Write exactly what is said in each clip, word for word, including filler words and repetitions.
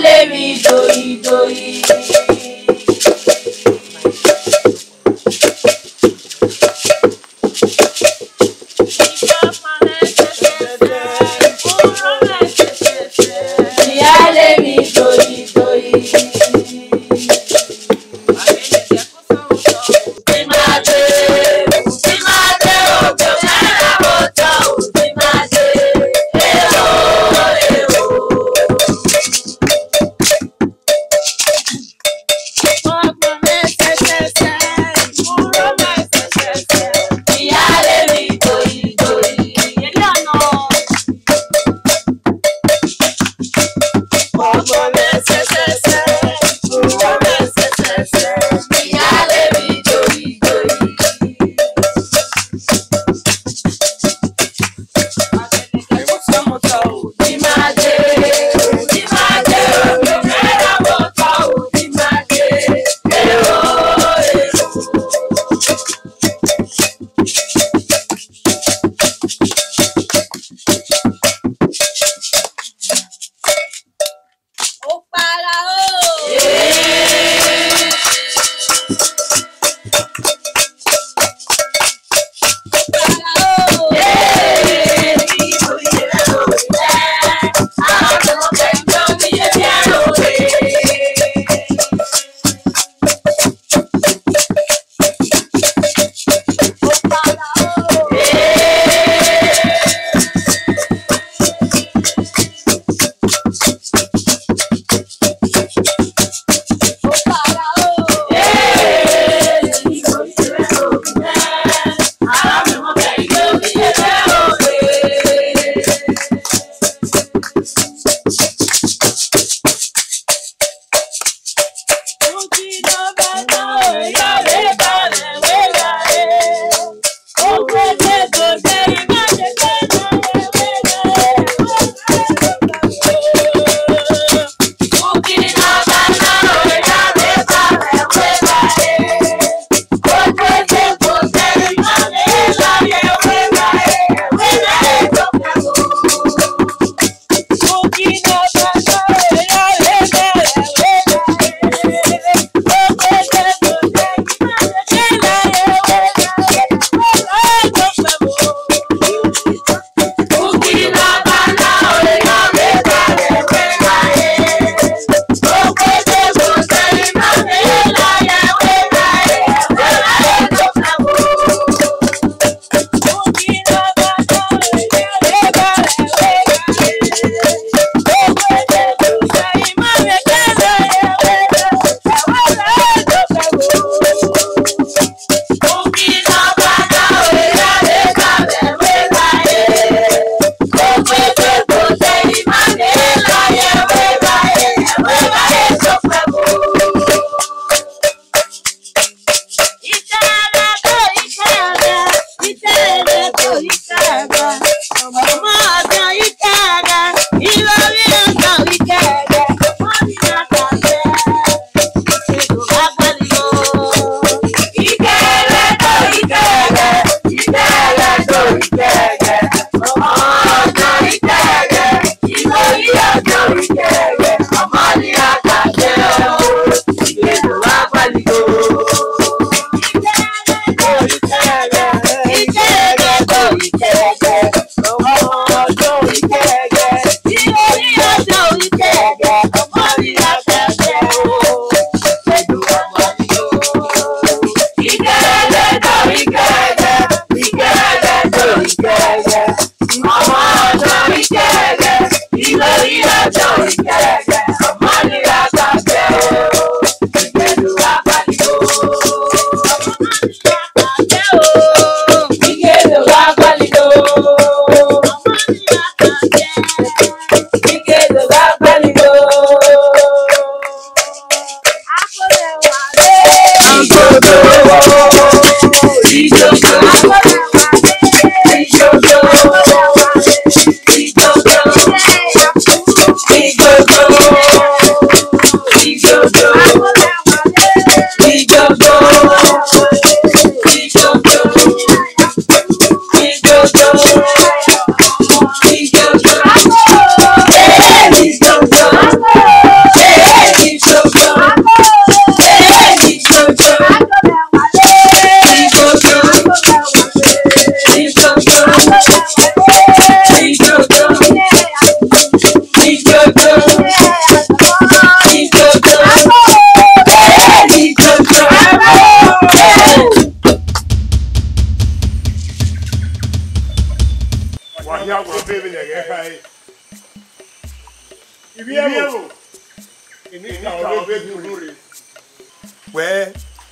Lemi doyi doyi. Iya lemi doyi doyi. Okpara o!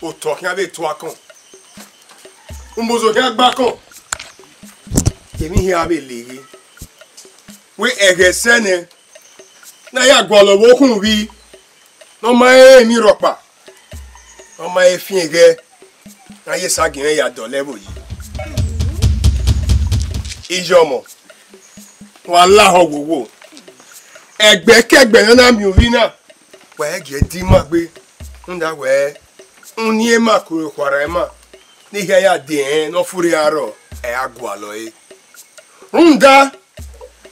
Otọ khian vbe tuakọn, umozo khian gbakọn, emwi hia vbe leghe. Wẹ ẹghẹ sẹ nẹ, ne a ya gualọ vbe okhunmwu vbi ne ọ ma rẹn emwi rhọkpa, ne ọ ma he fian eghẹ, ne a ye esagiẹn mwẹ ya dọlọ ẹvbo yi. Iyọmọ, wa lahọ wowo. Ẹgbẹkẹgbẹ ne a na miẹn ovbi na, wa i gie ẹdẹ ima gbe, rhunmwuda wẹẹ, uniẹn ima kevbe okhuarha ima ne I hia ya de ẹnrẹn ne ọ furre arrọọ, ẹ i ra gualọ ẹre. Rhunmwuda,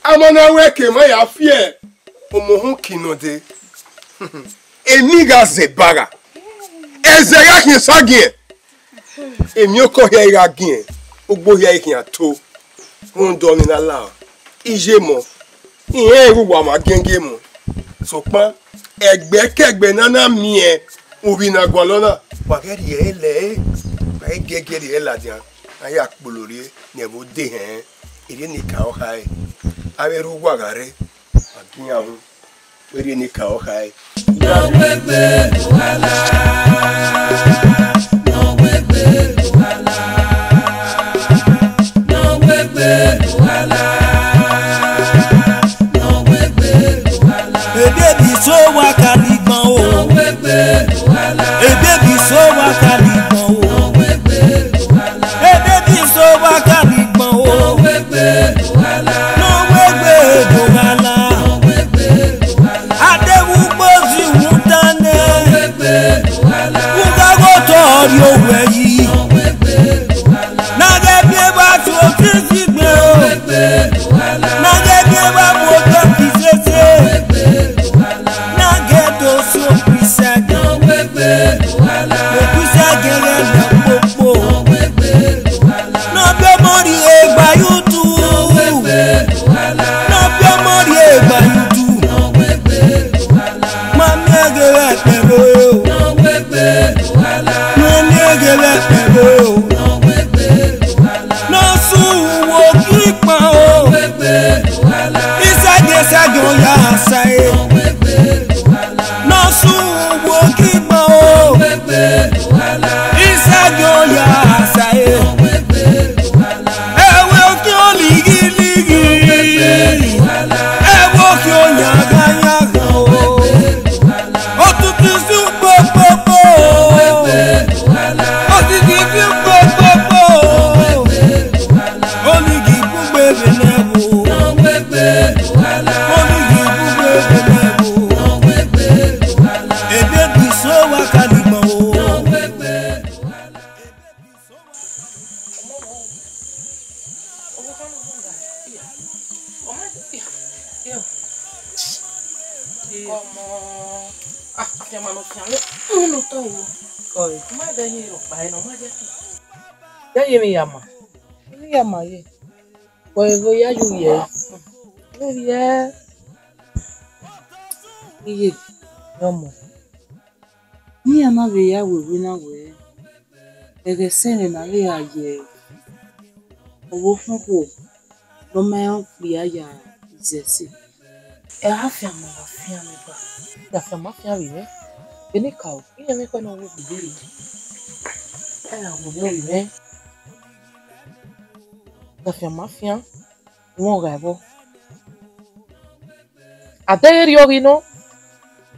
a ma na wẹ ke emwa ya fi omohun kin nọ dee, emwi gha zẹ ba gha, ẹzẹ gha khian esagiẹn. Emwiokọ hia i gha giẹn, ogbo hia i khian to. Rhunmwuda ọnii ne a la, iyemọ, irẹn ẹre uwa ma giẹngiẹn mu. Sokpan, ẹgbẹkẹgbẹ ne a na miẹn ovbi ne a gualọ na, wa ghẹ rhie ẹre lẹre, wa i giẹgiẹ rhie ẹre ladian, a ya kpolo rrie ne ẹvbo de hẹn, erriọ ne I ka ọ khare, avbe erha uwa gha rre, wa gie iran hu. Erriọ ne I ka ọ khare. Edebi so wa ka ni gbọn o. Edebi so wa ka ni gbọn o. Edebi so wa ka ni gbọn o. Nọ wegbe do ghala. Adeghu gbozi wu dan nẹ. Ugha gho tọ rrie owẹ yi. Na ghẹ miẹn evba tuo Kristi gbe o. Na ghẹ miẹn evba mu otọ Kristi sese. Na ghẹ do so Kristi gbe. Kristi gbe ghẹ lẹ kpokpo. Ne ọ biẹ ọmọ rhie gba ye utu. Ne ọ biẹ ọmọ rhie gba ye utu. Ma miẹn ghe vbe ẹkpẹn vbe o. Ma miẹn ghe vbe ẹkpẹn vbe o. Ne ọ sẹ uwu ogipan o. Isagiẹn isagiẹn ọ ya sa ẹre. Ne ọ sẹ uwu ogipan o. Isagiẹn ọ ya sa ẹre. Ẹvbo khian olighilighi, ẹvbo khian oyanghanyanghan o. Otutu fi ukpokpokpo, otiti fi ukpokpokpo, olighi bun gbe vbe ne ẹvbo, olighi bun gbe vbe ne ẹvbo. Edebi so wa ka ni gbọn o. Ọmọ, ah, afianma ne ọ fian mwẹ, unu tọ o. Ọe. Ọ ma bẹ yin rhọkpa ẹre ne ọ ma jẹ fi. Ya ye emwi ya ma. Emwi ya ma ye. Wẹ ghe ya ye uvbiẹ. Uvbiẹ. Iye, ne ọmọ. Ne iran na vbe ya wewe na wẹẹ, ẹghẹ sẹ mwẹ ne a vbe gha ye ọvbokhan okhuo ne ọ ma rẹn okpia ya zẹ ẹse. Ẹ gha fianma, ọ gha fian mwẹ ba. Ya fianma fian vbe mwẹ. Vbene I ka ru, iran mwẹ ekhọe ne ọ ru egbe rre. Ẹ gha ru vbe mwẹ. Ya fianma fian. Wọn gha ẹvbo. A deghẹ erriọ ghi nọ,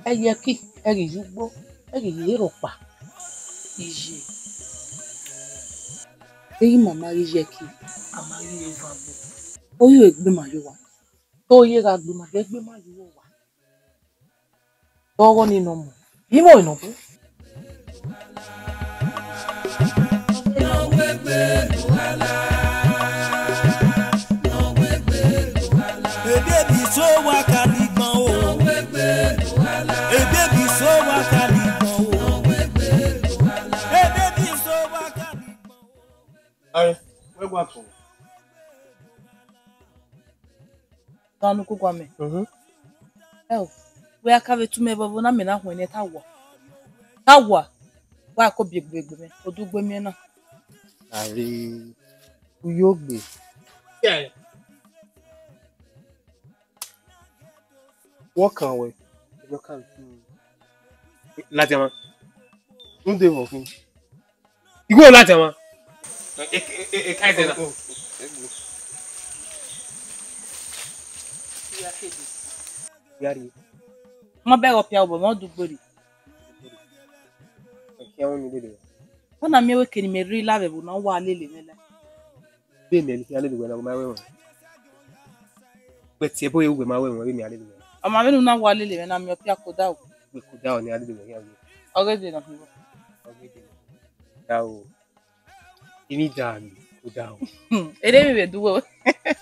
ẹ ye ẹki, ẹ ghi ye ugbo, ẹ ghi ye rhọkpa. Iye. Deghẹ ima ma ghi ye ẹki, a ma ghi ye eva gbe. Ọ ye egbe ma ye owa. Te ọ ye gha gbe ma, ghe egbe ma ye owa. Ọghọ ni nọ mu. Imo enọ bu. Edebi so wa ka ni gbọn o. Edebi so wa ka ni gbọn o. Edebi so wa ka ni gbọn o. Aye, wẹ gua tọn. Tanu ku guan mẹ. Mhm. Ẹ o, wẹ a ka vbe tu mẹ vbe ọvbo na, mẹ na huẹn nẹ, ta wa. Ta wa. Wa ko biegbe egbe mẹ, odugbe miẹn na. Are, u yo gbe. Wọ kan wẹ. Ladian ma. Nde vbọ khin? Igho na tẹ mwa. E, e, e, e, ka ẹzẹ na. Oh, oh. Ya rrie. Ma bẹghe ọpia obọ, ma dugbe rre. Ọpia ọnii lele. Ọ na miẹn wẹ kene imẹ rri la vbe ẹvbo na, wa lele mwẹ la. Vbene I khian lele uwẹ na, ọ ma wẹ ẹmwẹ. Wẹ tie ẹbọ ye uwẹ ma wẹ ẹmwẹ vbene I lele uwẹ na. Ọ ma vbene u na wa lele mwẹ na, miẹn ọpia ke odaro. Wẹ ke odaro ne I lele uwẹ hia ye. Ọ ghe dee nọ khin vbọ. Ọ ghe dee nọ. Odaro. Emwi da mi, ke odaro. Hmm, ere emwi vbe du wẹ.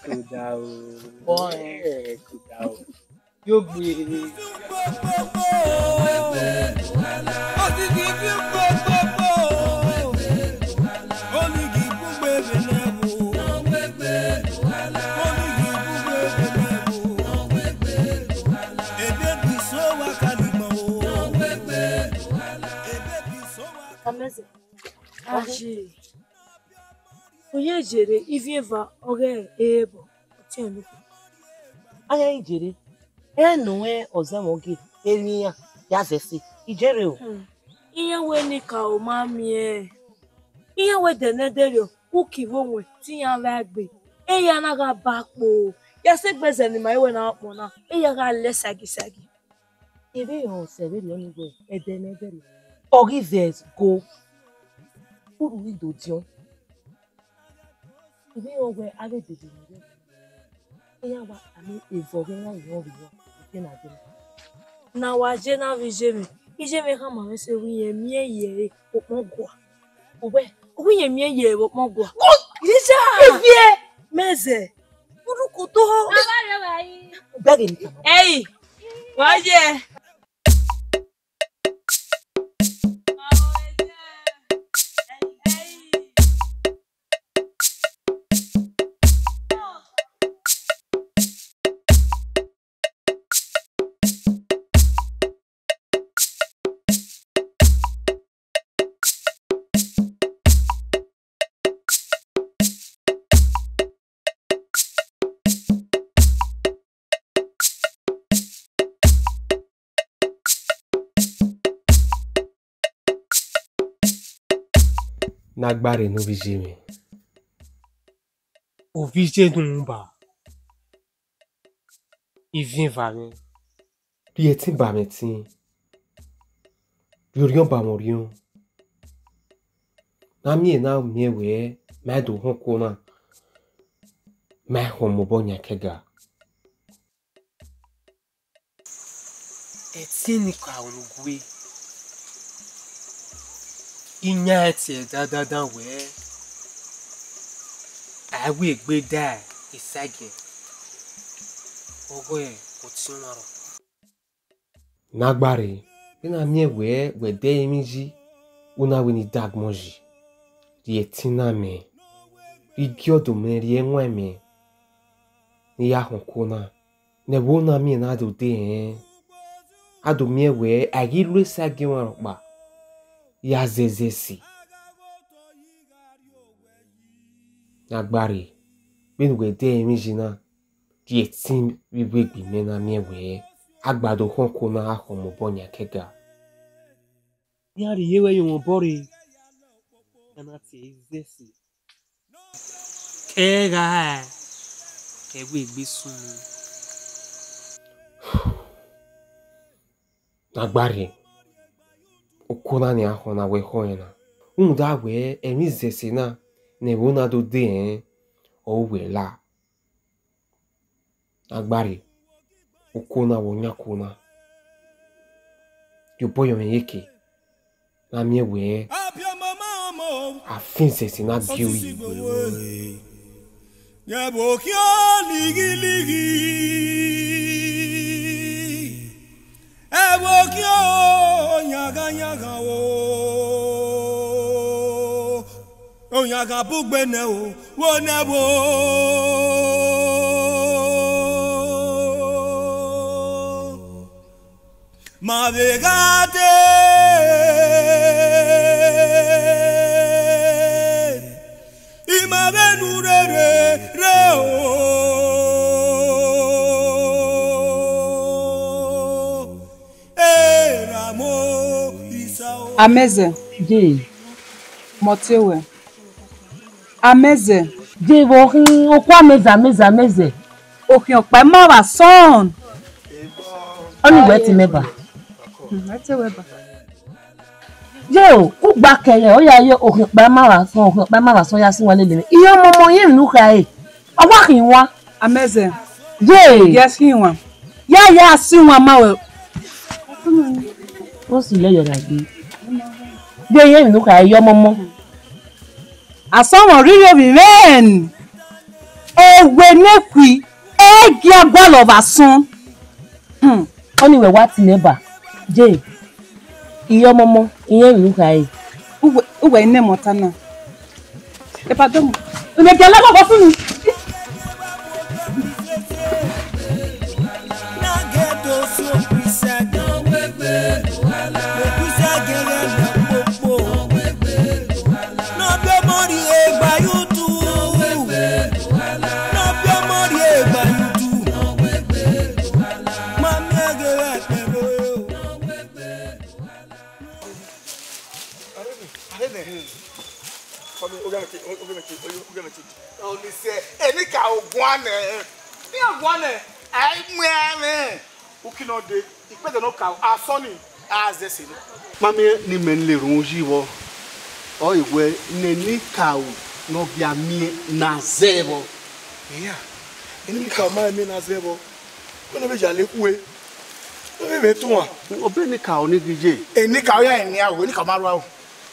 Ke odaro. Bọ, eh. Eh, ke odaro. Yo gbe. Amazing. Ashi. U ye jere ivbi eva ọghe ẹbọ, ọtiẹn nokhuo. A ya i jere, ẹn ne ọ zẹ mwẹ ogie, erriọ iran ya zẹ ẹse, i jere o. Hmm. Iran wẹ ne ka o ma miẹn. Iran wẹ dẹnẹdẹrriọ, uki vbe owẹn te iran vbe gbe. Eya na gha ba kpo, ya sẹ egbe zẹ ne ima i wẹ na ọkpọn na, eya gha lẹ sagisagi. Ivbi ọ sẹ vberriọ ni wẹ ẹdẹ ne ẹdẹ rre. Ọ ghi vẹ go. Urhu ghi do diọn. Ivbi ọ wẹ a ghe dede ni rre. Iran wa, a miẹn evọ ghe iran, iran vbe iran, ife na dee. Ne a wa je na vbe iye mwẹ, iye mwẹ khama mwẹ sẹ wẹ irẹn miẹn ye ẹre vbe ọkpọn gua. Uwẹ, uwẹ irẹn miẹn ye ẹre vbe ọkpọn gua. Good! Lisa! Eviẹ! Mẹzẹ. Urukudo. Bẹghe ni tama. Ẹi, wa ye. Ne a gba rre ne ovbi iye mwẹ. Ovbi iye ne u ba, ivbi eva mwẹ. Rhie ẹtin ba mwẹ ẹtin, rhie orhiọn ba mwẹ orhiọn. Ne a miẹn na miẹn wẹ ma do họn okuo na, ma họn mobọ yan ẹkẹga. Ẹtin ni ka ru gue, I yan ẹtin dandandan wẹ a i wẹ egbe da esagiẹn, ọghe ọtiọnmwa rọ. Ne a gba rre, vbene a miẹn wẹ wẹ de ẹrinmwi yi, u na wẹ ne I da agbọn yi, rhie ẹtin na mẹ, rhie igiọdo mẹ, rhie ẹwaẹn mẹ, ne I ya họn okuo na. Ne ẹvbo na miẹn ne a do de rẹn, a do miẹn wẹ a i ghi lu esagiẹn ọmwa rhọkpa ya zẹzẹ ẹse. Ne a gba rre, vbene uwẹ de ẹrinmwi yi na, rhie ẹtin vbe iwegbe mẹ ne a miẹn wẹ a gba do họn okuo na a khọ mobọ yan ẹkẹga. Iran rhie wẹ ye mwẹ obọ rre, iran na tie zẹ ẹse. Kẹ gha kẹ wẹ egbe sunu. Ne a gba rre, okuo na ne iran khọn na wẹ khọn ẹn na. Rhunmwuda wẹ ẹmwẹ izẹse na ne ẹvbo na do de rẹn, ọ ru wẹ la. Ne a gba rre, okuo na wẹ ọ yan okuo na. Rhie obọ yọ mwẹ iyeke, ne a miẹn wẹ a fin zẹse ne a gie ori. Ẹvbo khian lighilighi, ẹvbo khian yanghan yanghan o, oyanghan bugbe nẹ o, wo nẹ ẹvbo. Ma vbe gha dee, I ma vbe nu rere re o. Eramo isa o. Amẹzẹ. Jee. Mọtiowẹ. Amẹzẹ. Devbe ọ khin okhuo amẹzẹ, amẹzẹ, amẹzẹ. Okhian ọkpa ima vbe asọn. Ọnii wẹ tie mẹ ba. Hmm, ẹ tie wẹ ba. Ye o, ugba kẹghẹ, ọ ya ye okhian ọkpa ima vbe asọn, okhian ọkpa ima vbe asọn ya sẹ iwan lele mwẹ. Iye ọmọmọ, iye emwi ne u kha re. Ọ wa khin iwan. Amẹzẹ. Ye. Yes, khin iwan. Ya ya sẹ iwan ma wẹ. Osi lẹ yọ na gbe. Ye, iye emwi ne u kha re, iye ọmọmọ. Asọn mwẹ ọ rhirhi ovbi mwẹ. Ewe ne khui, ẹ gia gualọ vbe asọn. Hmm. Ọnii wẹ wa tie mẹ ba. Je, iye ọmọmọ, iye emwi ne u kha re. Uwẹ, uwẹ i nẹ mẹ ọta na. Epa dọmọ. Unu gia lẹ ọghọghọ funu. Ọnise, enikaro guan nẹ, iran guan nẹ, a i mu iran mwẹ. Uki ne ọ dee, ikpẹdẹ ne okaro, asọn nii, a zẹ ẹse nẹ. Ma miẹn ne imẹ le erhunmwu yi vbọ, ọ re wẹ ne enikaro ne ọ bia miẹn ne a zẹ vbọ. Iya, enikaro ma miẹn ne a zẹ vbọ, wẹ ne ọ vbe ya le kue, ne ọ vbe vbe tuan. Ọ bẹ enikaro ni ghi ye. Enikaro ya eni aro, enikaro ma rua o.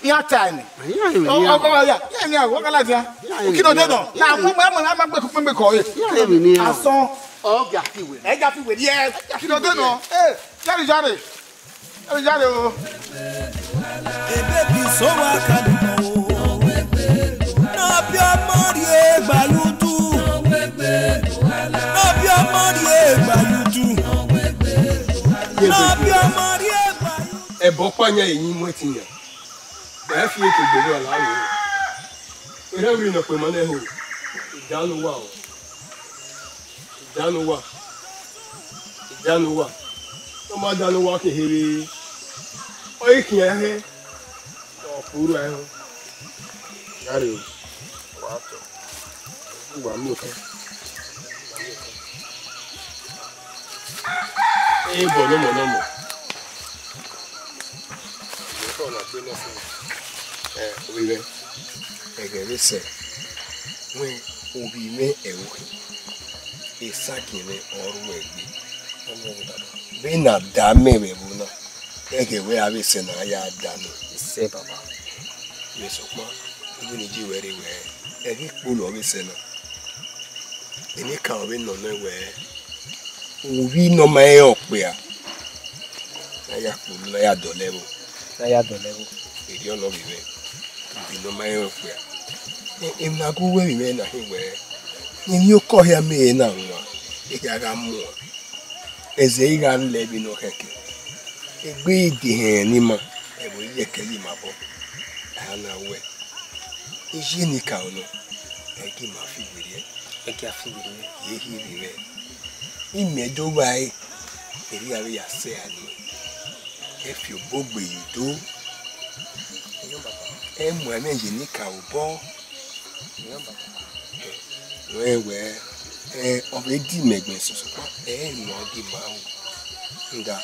Iran ta ẹnẹ. Iran eni aro. Ọ, ọ, ọ, ya, iran eni aro, ọ ka ladian. Iran eni aro. Uki ne ọ dee nọ, na mu, mu, mu, mu, gbe, gbe, gbe, gbe, gbe. Iran eni aro. Asọn. Ọ gia fi wẹ. Ẹ gia fi wẹ, yes. Uki ne ọ dee nọ. Eh, yare, yare. Yare, yare o. Ebebi so wa ka ni mo. Na bi ọmọ rhie gba yutu. Na bi ọmọ rhie gba yutu. Na bi ọmọ rhie gba yutu. Ẹbọ ọkpa yan eyin mu ẹtin yan. Ẹ fi eto gbe vbe ọla ro. Erha emwi ne ọ kpema nẹ ho, idanu uwa o. Idanu uwa. Idanu uwa. Ọ ma danu uwa ke here. Ọ i khian ẹhẹn. Ọ kuru ẹhẹn. Gari o. Wa tọ. Uwa mi okan. Ee, bọ nọmọ nọmọ. Ẹ, ovbi mwẹ, ẹghẹ vbe sẹ, wẹ ovbi mwẹ ẹvbo khin, esagiẹn mwẹ ọ ru ẹre gbe. Vbene a da mẹ vbe ẹvbo na, ẹghẹ wẹ a vbe sẹ ne a ya da mẹ. Sẹ baba. Vbe sokpan, vbene I ji wẹ rre wẹ, ẹghẹ ikpolo ọ vbe sẹ na. Enikaro vbe nọ nẹ wẹ, ovbi ne ọ ma rẹn okpia, ne a ya kpolo, ne a ya dọlọ ẹvbo. Ne a ya dọlọ ẹvbo. Erriọ nọ vbe mwẹ, ovbi ne ọ ma rẹn okpia. E-, emwi ne a gu wẹ vbe mwẹ na khin wẹ, ne emwi okọ hia mẹ na wan, ehia gha muan. Ẹzẹ i gha lẹ vbene ọ khẹke. Egbe i de hẹnrẹn ne ima, ẹvbo i yẹkẹ ye ima obọ. A na wẹ. Iye enikaro nọ, ẹ i gie ima fi werriẹ. Ẹ i gie a fi werriẹ. Ye khin vbe mwẹ. Imẹ do vba ẹre, erriọ a vbe ya sẹ a nuẹn. Ẹ fi obọ gbe ye odo. Ẹ mu ẹmwẹ ye enikaro obọ. Wẹ wẹ, ẹ, ọ vbe di mẹ ẹgbẹn sosokpan, ẹ i nọ gie ima ru. Rhunmwuda,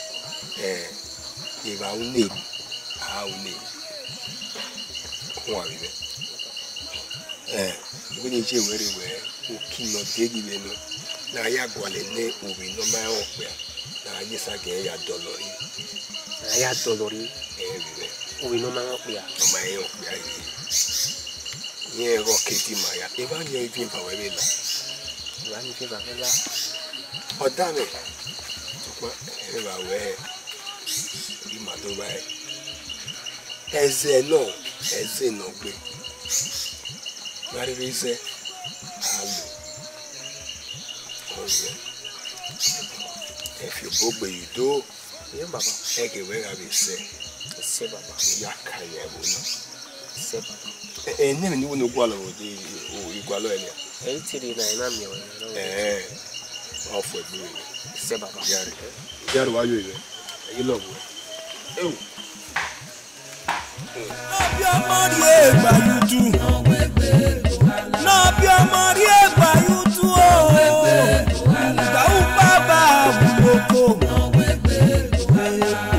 ẹ, evba ru ne eru, a ru ne eru. Huan vbe mwẹ. Ẹ, vbene I ye wẹ rre wẹ, uki ne ọ deghe vbe nọ, ne a ya gualọ ne ovbi ne ọ ma rẹn okpia, ne a ya esagiẹn ya dọlọ rre. Ne a ya dọlọ rre. Ẹ, vbe mwẹ. Ovbi ne ọ ma rẹn okpia. Ọ ma rẹn okpia ye. Rẹn ẹghẹ ọ ke di ima ya, evba ni ọ i viẹn ba ruẹ vbe la. Evba ni viẹn ba ruẹ la. Ọ da mwẹ, sokpan, ẹ vba wẹ, ima do vba ẹre. Ẹzẹ nọ, ẹzẹ nọ gbe. Ne a rhirhi zẹ, a lo. Ọ yẹ. Ẹ fi obọ gbe ye odo. Iye baba. Ẹghẹ wẹ gha vbe sẹ. Ẹsẹ baba. Ya ka ye ẹvbo na. Ẹsẹ baba. Ẹ, ẹ, ne emwi ne I wo ne u gualọ vbe odẹ, o, I gualọ ẹre nia? Ẹ i te rre na, I na miẹn ruẹ na. Ẹ, ọ fuẹ gbe vbe. Ẹsẹ baba. Iyare. Iyare wa yo ire. Ẹ i lọ vbe. Eo. Nọbiọmọ rhie gba ye utu. Nọbiọmọ rhie gba ye utu o. Uda ukpaba wuloko.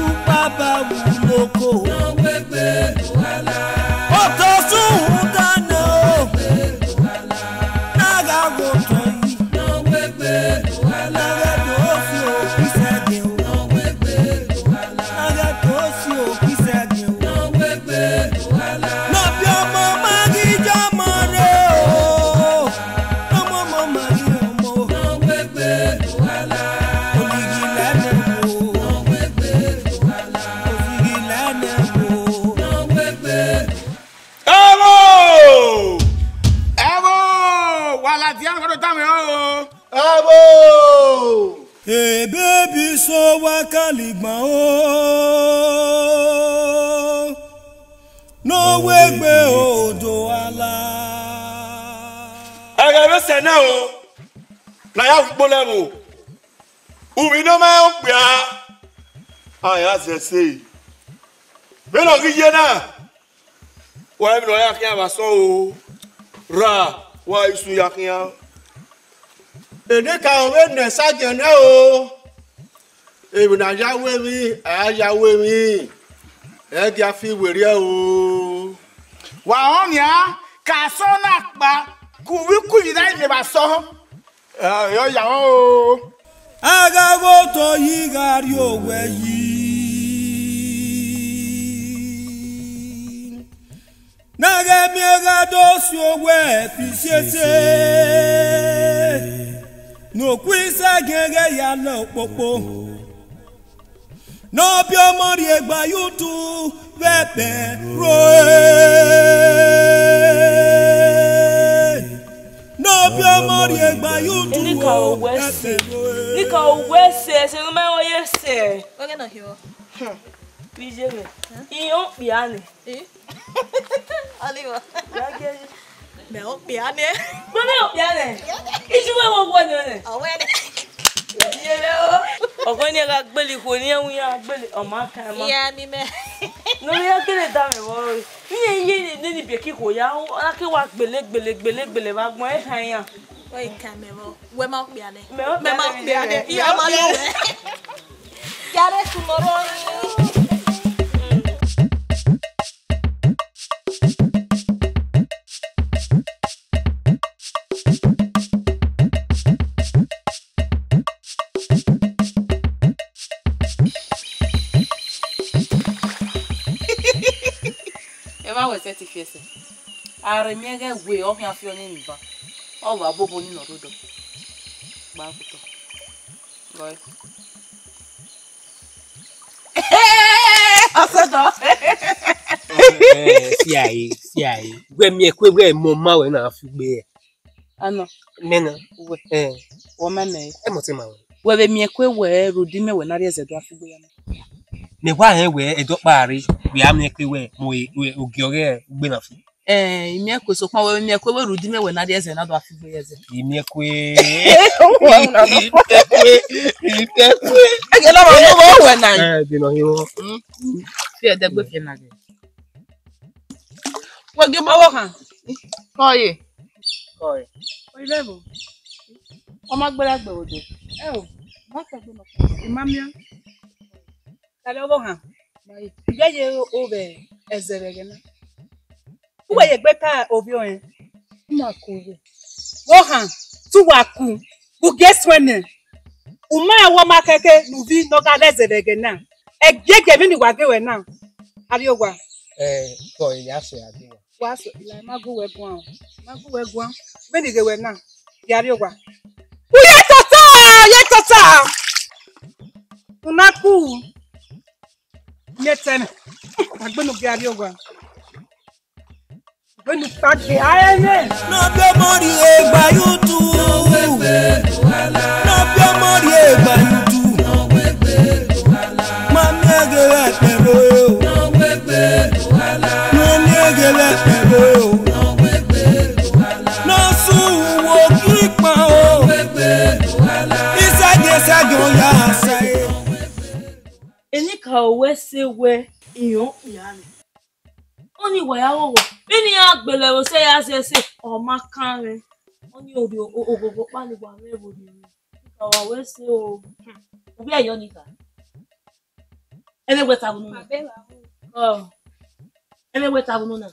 Ukpaba wuloko. Otọ sun rhunmwuda nẹ o. Na gha ghe otọ yi. Na ghẹ do si okhuo isẹgin o. Na ghẹ do si okhuo isẹgin o. Nọbiọmọ ma ghi ye ọmọ rre o. Nọmọmọ ma ghi ye ọmọ. Olighi la ẹmwẹ o. Olighi la ẹmwẹ o. Ẹvbo! Ẹvbo! Wa ladian, wa do tama ẹre o. Ẹvbo! Ebebi so wa kaligban o, ne ọ wegbe odo ala. Ẹghẹ vbe sẹ nẹ o, ne a ya wu ikpolo ẹvbo, uvbi ne ọ ma rẹn okpia, a ya zẹ ẹse. Vbene ọ ghi ye na, wa emwi ne ọ ya khian vbe asọn o, ra wa isun ya khian. Enikaro vbe nọ ẹsagiẹn nẹ o, emwi ne a ya ru emwi, a ya ru emwi, ẹ gia fi werriẹ o. Wa rẹn nian, ka asọn na kpa, ke uvbi ke uvbi na miẹn vbe asọn. Ẹ, ọ ya rẹn o. A gha ghe otọ yi gha rrie owẹ yi. Ne a ghẹ miẹn gha do si owẹ fi siese, ne okhuo isẹgin ghẹ ya lẹ okpokpo. Nọbiọmọ rhie gba ye utu vbe ẹbẹ roe. Nọbiọmọ rhie gba ye utu Enikaro vbe wẹ ẹbẹ sẹ. Roe. Enikaro vbe wẹ sẹ, ẹsẹ ne ọ ma rẹn ọ ye sẹ. Ọghe nọ hiọ. Vbe iye mwẹ. Iran okpia nẹ. Eh? Oliver. Ya gie yi. Mẹ okpia nẹ. Mẹ okpia nẹ. Iju wẹ wo wo nẹ. Ọwẹ nẹ. Iye mwẹ o. Ọghe ne a gha gbele ikhuo ne iran wu iran gbele, ọ ma kan ma. Iya ni mẹ. Ne ọ ya gbele da mwẹ vbọ. Iye iye ne ni biẹ ke ikhuo ya, a ke wa gbele, gbele, gbele, gbele vbe agbọn, e khan iran. Wẹ i kan mẹ vbọ. Wẹ ma okpia nẹ. Mẹ okpia nẹ. Mẹ ma okpia nẹ. Iya ma lọ wẹ. Yare tomorrow. Evba wẹ sẹtin fi ẹsẹ. A rhe miẹn ghẹ wẹ ọ khian fi ọnii ni ban. Ọ vbe a bobo ni nọ rhodọ. Gba kutọ. Gọe. Ọsọdọ. Eh, eh, fiae, fiae. Wẹ miẹn kue wẹ mọ ma wẹ na fi gbe. Ana. Mẹ na. Wẹ. Eh. Wọ ma mẹ. Ẹ mọ te ma wẹ. Wẹ vbe miẹn kue wẹ rhunmwuda imẹ wẹ na rhie ẹzẹ do a fi gbe ya na. Mẹ wa rẹn wẹ ẹdẹ ọkpa rre, wẹ a miẹn kue wẹ mo e, wẹ ogie ọghe ugbe na fi. Eh, I miẹn kue, sokpan wẹ vbe miẹn kue wẹ rhunmwuda imẹ wẹ na rhie ẹzẹ na do a fi gbe ya ẹzẹ. I miẹn kue. I miẹn kue. I miẹn kue. Ẹgẹ na ma mu wẹ na. Eh, de nọ hin wọ. Mm. Fi ẹdẹgbe fi na gẹ. Wẹ gie ma vbọ khan. Kọye. Kọye. Oyi vẹ vbo? Ọ ma gbera gbe odẹ. Ẹ o, ma tẹgbe nọ. I ma miẹn. Kare ọvbokhan, I ya ye ro vbe ẹzẹ vbe ẹghẹ na. Uwẹ ye egbe ta ovbi ọnrẹn, u ma ku vbe. Vbokhan, te uwa ku, u gie suẹn nẹ. U ma wẹ ọ ma kẹkẹ ne uvi ne ọ gha rre ẹzẹ vbe ẹghẹ na. Ẹgiẹgiẹ vbene I wa ghe ruẹ na, a rrie owa. Ẹ, kọ, I ya sẹ a ghe ruẹ. Wa sẹ, I ma gu wẹ guan o. I ma gu wẹ guan. Vbene I ghe ruẹ na, I a rrie owa. U ye tota, u ye tota. U na ku. Miẹn etẹn mwẹ. Agbenu gie a rrie owa. Agbenu kpa gie a rẹn mwẹ. Ne ọ biẹ ọmọ rhie gba ye utu. Ne ọ biẹ ọmọ rhie gba ye utu. Ma miẹn ghe vbe ẹkpẹn rre o. Ma miẹn ghe vbe ẹkpẹn rre o. Ne ọ sunu wo kiri kpan o. Isagiẹn isagiẹn ọ ya sa e. Enikaro wẹ sẹ wẹ, I rẹn okpia nẹ. Ọni wa ya ghọghọ. Vbene iran gbele ẹvbo sẹ ya zẹ ẹse, ọ ma kan mwẹ. Ọni orhiọn oghogho ọkpa ni wa mwẹ vbe orhiọn. Wa wẹ ẹse o. Hmm. Ovbi ẹyọ ni ka. Ẹmwẹ wẹ ta vbe unu na. Ọ. Ẹmwẹ wẹ ta vbe unu na.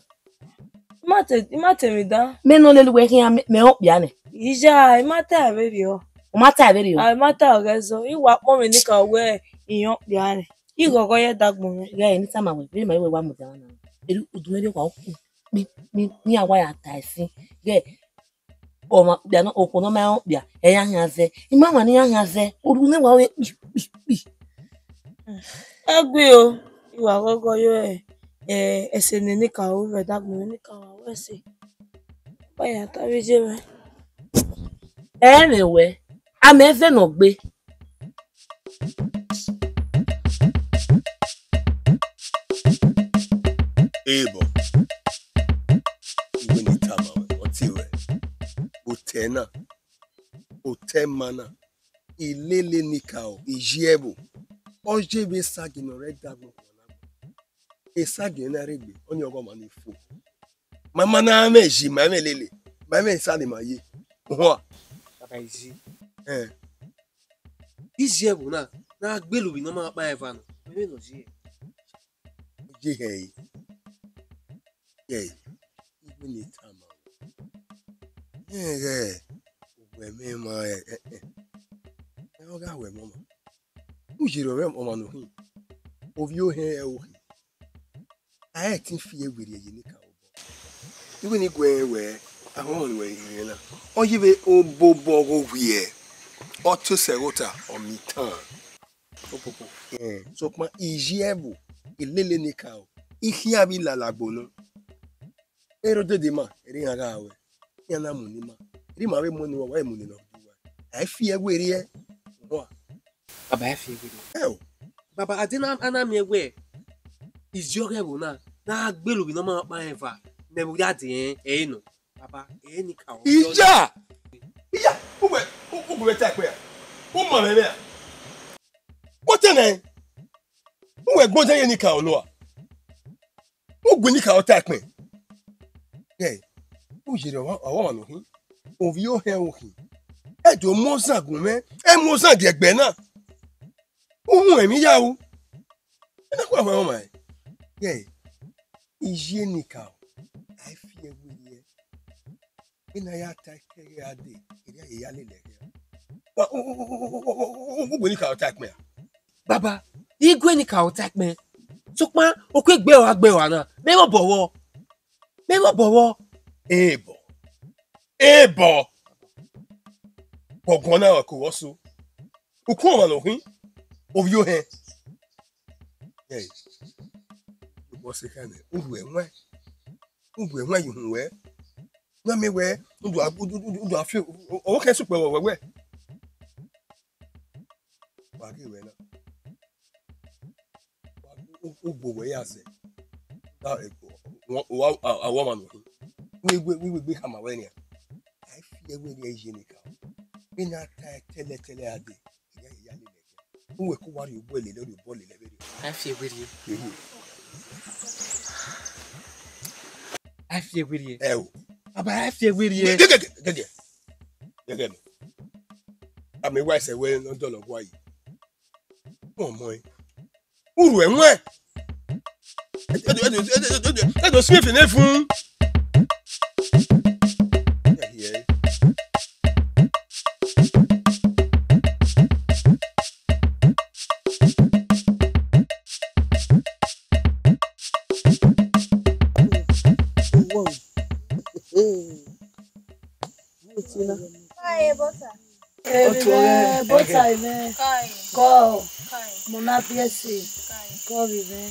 I ma te, I ma te emwi dan. Mẹ nọ lele uwẹ khian, mẹ, mẹ rẹn okpia nẹ. Iya, I ma ta vberriọ. U ma ta vberriọ? A, I ma ta ọghẹ zọ. I wa kpọnmwẹ enikaro wẹ I rẹn okpia nẹ. I ghọghọ ye ẹdagbọn mwẹ. Ghẹ, ne I tama wẹ, vbene ima wẹ wa mudia na. Eri udu mwẹ rhie owa uku. Mi, mi, mi a wa ya ta ẹsin. Ghẹ, ọmwa okpia nọ, okhuo ne ọ ma rẹn okpia, ẹ ya khian zẹ. I ma wan ne iran khian zẹ. Orhu ne wa rẹn kpi, kpi, kpi. Ẹgui o, I wa ghọghọ ye, ẹ, ẹse ne enikaro vbe ẹdagbọn enikaro wa wẹ ẹse. Wa ya ta vbe iye mwẹ. Ẹ mwẹ wẹ, a mẹ vẹ ne ọ gbe. Ebọ, iwẹ ne I tama ruẹ, ọ tie ruẹ. Otẹ na, otẹ ma na, ilele enikaro, iyiẹvbo, ọ ye vbe esagiẹn ne ọ rre ẹdagbọn. Esagiẹn na rre egbe, ọni ọghe ọmwa ni fo. Ma ma na mwẹ yi, ma mwẹ lele, ma mwẹ esa ne ima ye. Uhua. Baba, iye. Eh. Iye ẹvbo na, na gbele ovbi ne ọ ma kpa eva nọ. Mẹ vbe nọ ye. Ye hẹ ẹre. Ye, iwẹ ne I tama. Ẹ ghẹ, uwẹ mwẹ ma, ẹ, ẹ, ẹ. Ẹ ọ gha wẹ mwẹ ọmwa. U yerre ọmwa ne ọ khin, ovbi ohẹn ẹre ọ khin. A i ẹtin fi ẹre werriẹ ye enikaro obọ. Iwẹ ne I guẹ rẹn wẹ, a họn ne uwẹ rhie na. Ọ ye vbe obobọ ọghe ovbiẹ, ọ te sẹ ẹghẹ ota, ọ miẹn itan. Sokpan iye ẹvbo, ilele enikaro, I khian vbe lala gbe unu. Erha odede ima, erha iran gha ruẹ, iran na mu ne ima, erha ima vbe mu ne uwa, wa vbe mu ne nọ. A i fi ẹre werriẹ, uwa. Baba, a i fi ẹre werriẹ. Ẹ o. Baba, a de na, a na miẹn wẹ, iye ọghe ẹvbo na, na gbele ovbi ne ọ ma kpa rẹn eva, ne ẹvbo ya de rẹn, ẹ i nọ. Baba, ẹ i ni ka. Iya! Iya! Uwẹ, u, u gu mwẹ ta ẹkpẹ ra? U ma mwẹ mwẹ ra? Wọtẹn nẹ? Uwẹ gbọn zẹ ye enikaro nua? U gu enikaro ta ẹkpẹn? Ẹ, u yerre ọmwa, ọmwa ne ọ khin, ovbi ohẹn ọ khin. Ẹ do mu ozan gu mwẹ, ẹ mu ozan gie ẹgbẹ na. U huẹn emwi ya ru. Ẹ na khuẹ ọmwa ọmwa ẹn. Ẹ, iye enikaro, a i fi ẹre werriẹ. Vbene a ya ta ẹkẹ ghe a dee, erriọ a ye ya lele ẹghẹ. Wa, u, u gu enikaro ta ẹkpẹn ra? Baba, I gu enikaro ta ẹkpẹn. Sokpan, okhuo egbe ọre a gbe ọre na, mẹ vbe obọ vbọ. Mẹ vbe obọ vbọ. Ebọ. Ebọ. Gbọguan na ọre ko vbọ so. Ukun ọmwa ne ọ khin, ovbi ohẹn. Ẹ, obọ se khẹ nẹ, u ru ẹwaẹn. U ru ẹwaẹn ye uhunmwu ruẹ. Na miẹn wẹ, u do a, u do, u do, u do a fi, ọ, ọ khẹ sukpẹ vbe wẹ. Wa ghe wẹ na. U, u, u gbe wẹ ya zẹ. Na, ẹ, wa, wa, a, a, wa ma nọ. Wẹ, wẹ, wẹ, wẹ, wẹ khama wẹ nian. A i fi ẹre werriẹ iye enikaro. Vbene a ta ẹre tẹlẹtẹlẹ a dee, erriọ a ye ya lele ẹghẹ. Uwẹ ke wa rhie obọ lele, rhie obọ lele vberriọ. A i fi ẹre werriẹ. Ehe. A i fi ẹre werriẹ. Ẹ o. Baba, a i fi ẹre werriẹ. Gẹgẹ, gẹgẹ, gẹgẹ. Gẹgẹ nọ. A miẹn wa ẹsẹ wẹ ne ọ dọlọ gua yi. Ọmọ ẹ. U ru ẹwaẹn. Ẹ do si efe ne fun. Kai, butter. Otu ọghẹ, butter ẹmwẹ. Kai. Kọ. Kai. Mọ na biẹ ẹse. Kai. Kọ vbe mwẹ.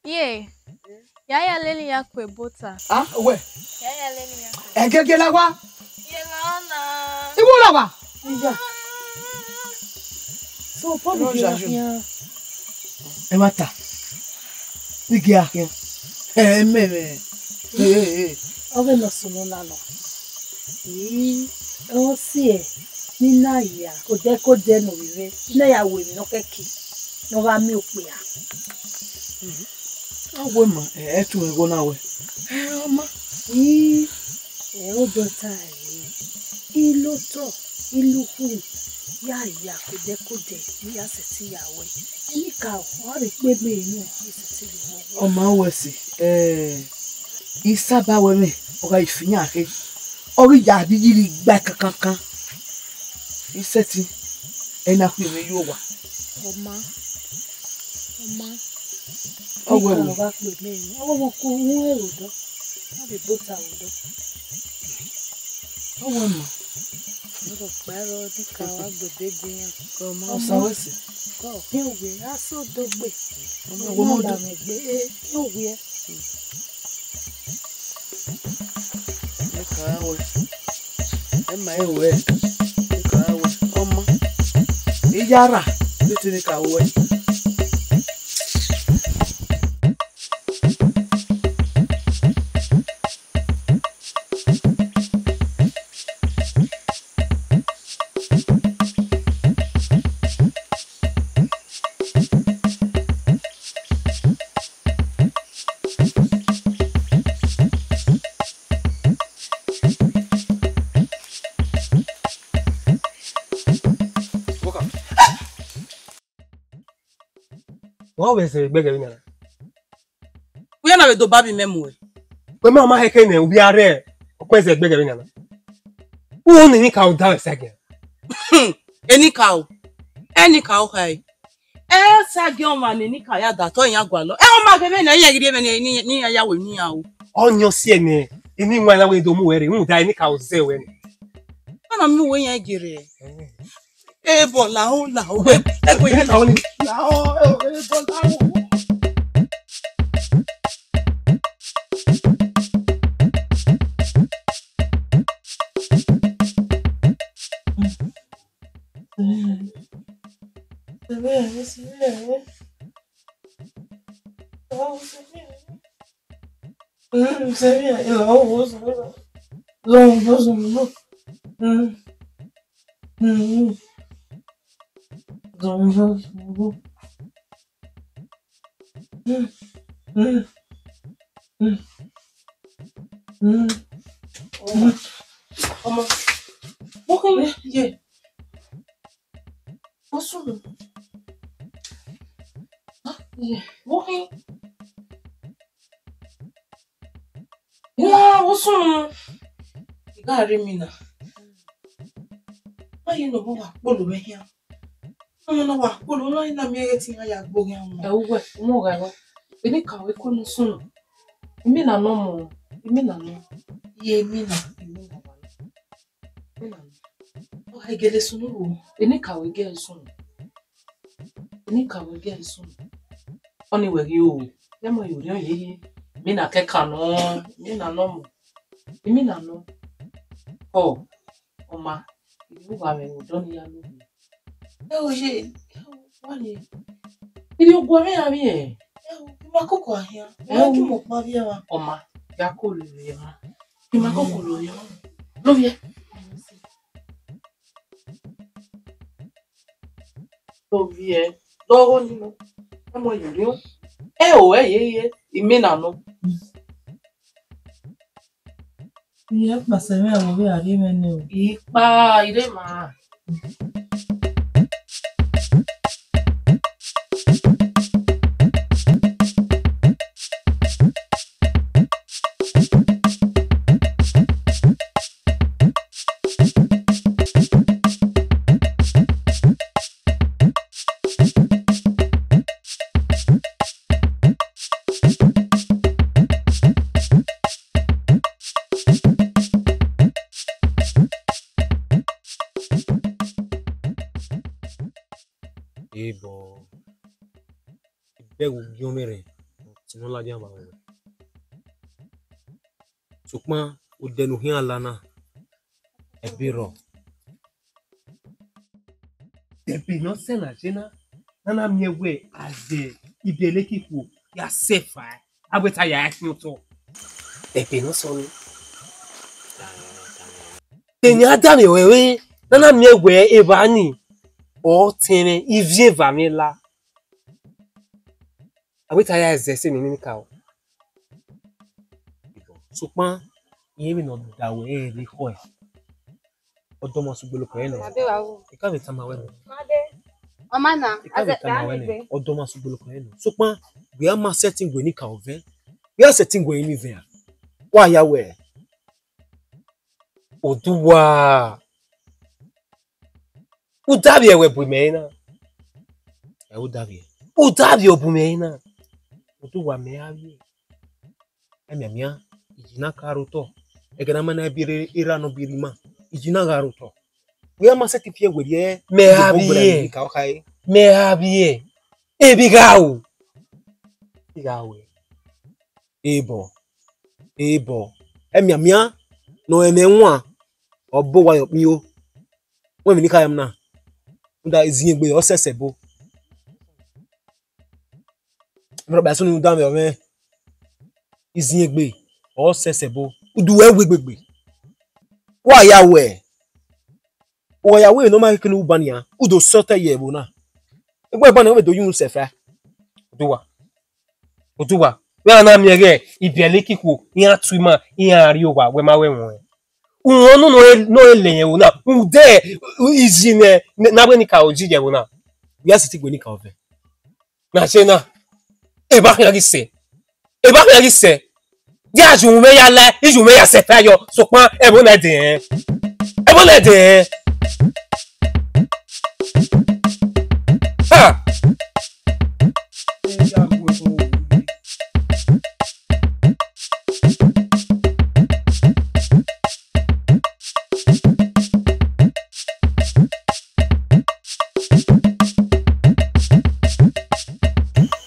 Ye, ya ya lele ya kue butter. Ah, wẹ. Ya ya lele ya kue. Ẹgẹgẹ la wa. Ye la na. Iwo la wa. Iya. So, Paul, Roja, bi akhian. Ẹ ma ta. Ni gi akhian. Ẹ mẹ mẹ. Ee, ee. Ọ vbe nọ sunu na nọ. Ii, ọ si ẹ, ne I na ya, odẹ ke odẹ ne ovbi mwẹ, ne ya ru emwi ne ọ kẹki, ne ọ gha miẹn okpia. A wẹ ma, ẹ, ẹ tu ẹghọ na wẹ. Ẹ, ọ ma. Ii, ẹ, odọ ta ẹre. Ilotọ, ilukhu, ya ya kodẹ kodẹ, ne ya sẹtin ya wẹ. Enikaro, ọ gha vbe kpe egbe nọ, ọ sẹtin vbe wọ. Ọ ma wẹ ẹse, ẹ, isaba wẹ mwẹ, ọ gha fi iran khe. Ọ ghi ya rhirhi gba kankankan. I sẹtin, ẹ na khuiẹmwẹ ye owa. Ọ ma, ọ ma. Ọ wẹ Enikaro wẹ. Ọ gha kpe egbe nọ, ọ gha wẹ ko ru ẹre odọ. A vbe bota odọ. Ọ wẹ ma. Ọ rhọkpa ẹre, Enikaro gha gbe ebe gu iran. Ọ ma. Ọ sa wẹ ẹse. Ọ, ne ọ wẹ, a sẹ odogbe. Ọ ma, wẹ ma odọ. Ọ da mwẹ egbe, e, ne ọ wẹ. Enikaro wẹ. Ẹ ma, ẹ wẹ. Enikaro wẹ. Ọ ma. Iyara, ne te Enikaro wẹ. Wa vbe zẹ egbe ẹghẹ vbe nian na? Uya na vbe do ba vbe imẹ mu ẹre. Wẹ ma ma hẹkẹ nẹ, u vbe a rre ọkpẹn zẹ egbe ẹghẹ vbe nian na. U ho ne Enikaro da ẹse agiẹn. Enikaro, Enikaro khae. Ẹ sa gie ọmwa ne Enikaro ya da tọ iran gualọ. Ẹ, ọ ma ghe vbene iran ghi rhie vbene ne iran ya wẹ ne iran ru. Ọyọn si ẹnẹ, eni wan na wẹ do mu wẹ rre, rhunmwuda Enikaro zẹ wẹ nẹ. Ọna miẹn uwẹ iran gie rre. Ebọ lahọ, lahọ, wẹ, ẹgbẹ iran lahọ ni. Lahọ, ebọ lahọ. Ọmọ, ọmọ, wọ́n kí ni? Ye. Wọ́n sùn. Ye. Wọ́n kí ni? Wọ́n, wọ́n sùn. Ị gha rre Imina. Ma ye ne ọ wa kpolo vbe ehia. Ọmọ na wa kpolo, na i na miẹn ẹghẹ te iran ya gbe oghian mu. Ẹ uwẹ, u mu gha ẹvbo. Enikaro eko ne u sunu. Imina nọ mọ, Imina nọ. Ye Imina, Imina wa nọ. Imina nọ. Ọ gha gele sunu wo. Enikaro i gele sunu. Enikaro i gele sunu. Ọni wẹ ghi ru. Yẹ mọ ye orhiọn yeye. Imina kẹkan nọ, Imina nọ mọ. Imina nọ. Ọ, ọ ma, I vbe uwa mwẹ vbe odọ ne I ya lele. Ẹ o ye, ẹ o, wa ye. I rhie oguan mwẹ ra vbiẹ? Ẹ o, I ma koko ahian. Ẹ o. Wa ju mẹ ọkpa vbiẹ mwa. Ọ ma, ya ko lele emwa. I ma koko lele emwa. Lovbiẹ. Lovbiẹ. Dọgho ni nọ. Ẹ mọ ye orhiọn. Ẹ o, ẹ yeye, Imina nọ. Iye kpasẹ mwẹ, a vbe a rhie mwẹ nẹ o. Ikpa, I rre ma. Ebọ, I bẹghe ugiọnmwẹ rẹn, ọtẹn ne ọ ladian vbe aro wẹ. Sokpan odẹ ne u khian la na, ẹbe rrọọ. Ẹbe ne ọ sẹ na ye na, ne a na miẹn wẹ a zẹ ibiẹlẹ ke ikhuo ya sẹ fa, a wẹ te a ya khian otọ. Ẹbe ne ọ sẹ ọnii. Enian danmwehọ ẹre, ne a na miẹn wẹ evba ni, ọ tẹn mwẹ, ivbi eva mwẹ la. A wẹ te a ya zẹ ẹse ne Enikaro. Sokpan, irẹn vbene ọ da ruẹ ẹre vbe khọe. Ọdọmọsẹ ugboloko ẹre nọ. Abe wa wo. I ka vbe tama wẹ nọ. Abe. Ọ ma na. I ka vbe tama wẹ nọ. Ọdọmọsẹ ugboloko ẹre nọ. Sokpan, wẹ a ma sẹtin gu Enikaro vẹ. Wẹ a sẹtin gu emwi vẹ a. Wa ya wẹ. Oduwa. U davbiẹ wẹ bu mẹ na. Ẹ, u davbiẹ. U davbiẹ ọ bu mẹ na. Oduwa, mẹ a vbiẹ. Ẹmianmian, iyi na ka rre otọ. Ẹghẹ ne a ma na biẹ erha nọ biẹ erha ima, iyi na gha rre otọ. Wẹ a ma sẹtin fiẹ werriẹ. Mẹ a vbiẹ. Ka ọ khae. Mẹ a vbiẹ. Ebi gha ru. Ebi gha ru. Ebọ. Ebọ. Ẹmianmian, ne ọ mwẹ mwẹ wan, ọ bọ owa ye ọkpio. Wẹ emwi ne I kha ya mu na. Rhunmwuda iziengbe ọ sẹsẹ bo. Mẹ rhọkpa sunu da mwẹ ọmwẹ. Iziengbe ọ sẹsẹ bo. Udu wẹ wegbe gbe. Wa ya wẹ. Wa ya wẹ ne ọ ma khin ne u ba nian. U do sẹ otọ ye ẹvbo na. Egbe ba nian, wẹ do ye unu sẹ fa. Oduwa. Oduwa, wẹ a na miẹn ghẹ ibiẹlẹ ikikuo, iran tu ima, iran rrie owa, wẹ ma wẹ ẹmwẹ ọnrẹn. Uhunmwu nọ ne ọ lele ẹvbo na, rhunmwuda izi ne, ne avbe Enikaro ji ye ẹvbo na. Wẹ a sẹtin gu Enikaro vẹ. Na ṣe na, eva khian ghi sẹ, eva khian ghi sẹ. Dia ju mwẹ ya la, iju mwẹ ya sẹ fa yọ, sokpan ẹvbo na dẹ ẹn. Ẹvbo na dẹ ẹn. Ha!